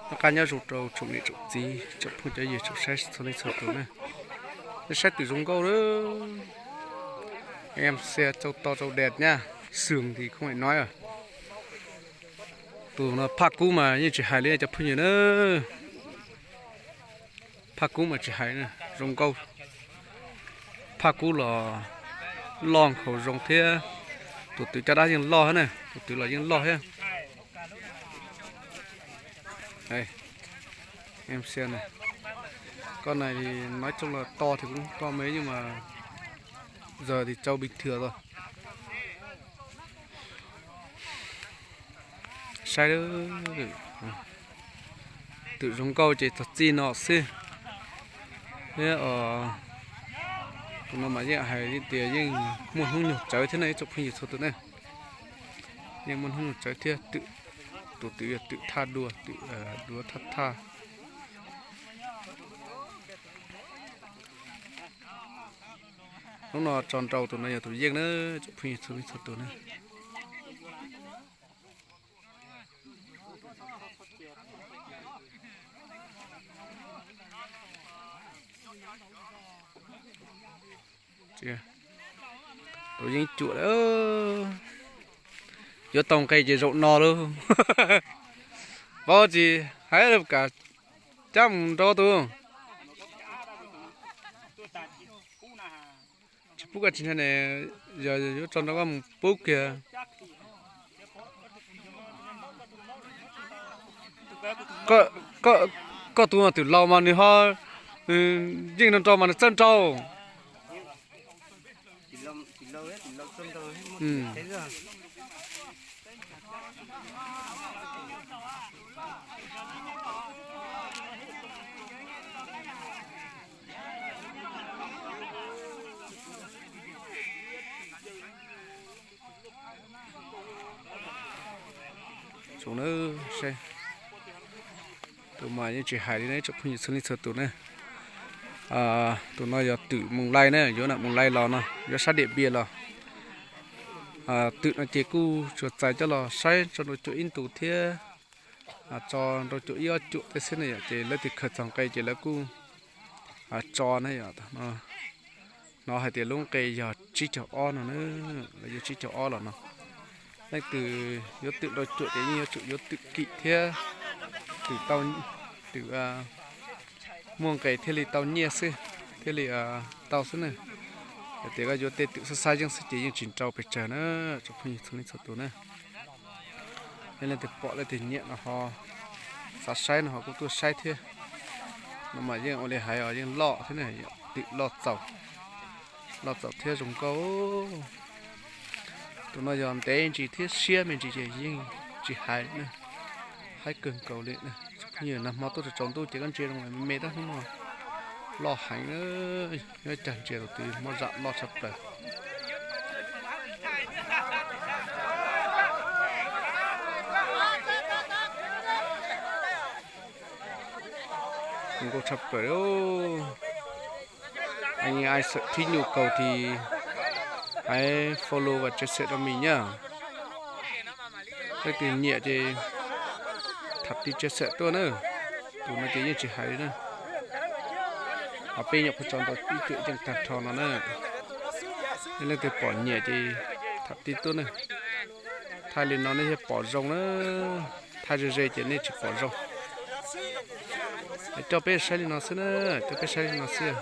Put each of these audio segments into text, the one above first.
Noj qab nyob zoo rau tsoom niam tsoom txiv tsoom phooj cov ywg tsoom saib txhua leej txhua tus na. Nej saib twm zoo nkauj lawm. Em xe châu to châu đẹp nha. Sườn thì không phải nói rồi. Tus no phaj kub mas yeej tsis hais li cov phooj ywg na. Phaj kub mas tsis hais, zoo nkauj. Phaj kub los loj nkhaus zoo thiab. Tus twm caj dab yeej loj thiab na, tus twm los yeej loj thiab. Em xem này. Con này thì nói chung là to thì cũng to mấy nhưng mà giờ thì trâu bình thường rồi. Saib, twm zoo nkauj ces txog txij no xwb. Thiab tus no mas yeej hais tias yeej muaj hnub nyoog tsawv thiab ne, ib tsoom phooj ywg txhua tus ne. Yeej muaj hnub nyoog tsawv thiab, twm, tus twm yog twm thaj dua, twm duav thaj thaj. Hnub no tso nrau tus no yog tus yeej na, tsoom phooj ywg txhua leej txhua tus na. Tus yeej cuam lawm. Yuav tau nqe ces zaum no lauj. Paub tsis hais kam cab mus nrau tus. Tsis pub koj tsis ntshai ne, yog yuav tso nrau koj mus pub kiag. Koj tus twm laus mas nws ho, nws yeej nrau nrau mas nws txawj nrau. Tus mas yeej tsis hais li na, tsoom phooj ywg txhua leej txhua tus na. Tus no yog twm Moos Lais na, yuav nam Moos Lais los no, yuav sab Diam Npias los. Twm no ces kuj tsuas txais coj los saib tso nrau cuam ib ntus thiab, tso nrau cuam ib ob cuam tej xwb na yom, ces lawv twb khaws txog nqe ces lawv kuj tso na yom. Hnov hais tias lub nqe yog tsib caug ob no na, lawv yuav tsib caug ob los no. Leej twg yuav twm nrau cuam ces yeej yuav tsum yuav twm kim thiab, twm tau, twm muaj nqe thiaj li tau nyiaj xwb, thiaj li tau xwb na. Yog tias koj yuav tej twm xab xab yeej xwb ces yeej tsis nrau pes tsawg na, tsoom phooj ywg txhua leej txhua tus na. Yog leej twg pom leej twg nyiam no ho xav saib no ho kuj tuaj saib thiab. No mas yeej ua li hais os, yeej loj thiab na, twm loj txaus, loj txaus thiab zoo nkauj. Tus no yog ntev ntsis thiab siab me ntsis ces yeej tsis hais na, haib kawg nkaus li. Tsoom phooj ywg, nag hmo tuaj tsaus ntuj ces koj ntsia zoo me me tab hnub no loj heev, nyob cag ntsia tus twg hmo zam loj tshaj plaws. Nkauj tshaj plaws. Ai, ai sở thích nhu cầu thì hãy follow và chia sẻ cho mình nhá. Leej twg nyiam ces tham ti chia sẻ tuaj na. Tus no ces yeej tsis hais li na. Ho peb nyuam qhuav tso nrau ib cuam yeej tag nrho no na. Leej twg pom nyiam ces tham ti tuaj na. Thaij li no nej thiaj pom zoo na, thaij ze ze ces nej tsis pom zoo. Coj peb saib li no xwb na, coj peb saib li no xwb.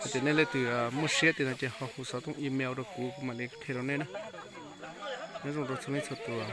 Hais tias nej leej twg muaj siab tiag no ces ho hu xov tooj email rau kuv, kuv mam li qhia rau nej na. Nyob zoo rau txhua leej txhua tus.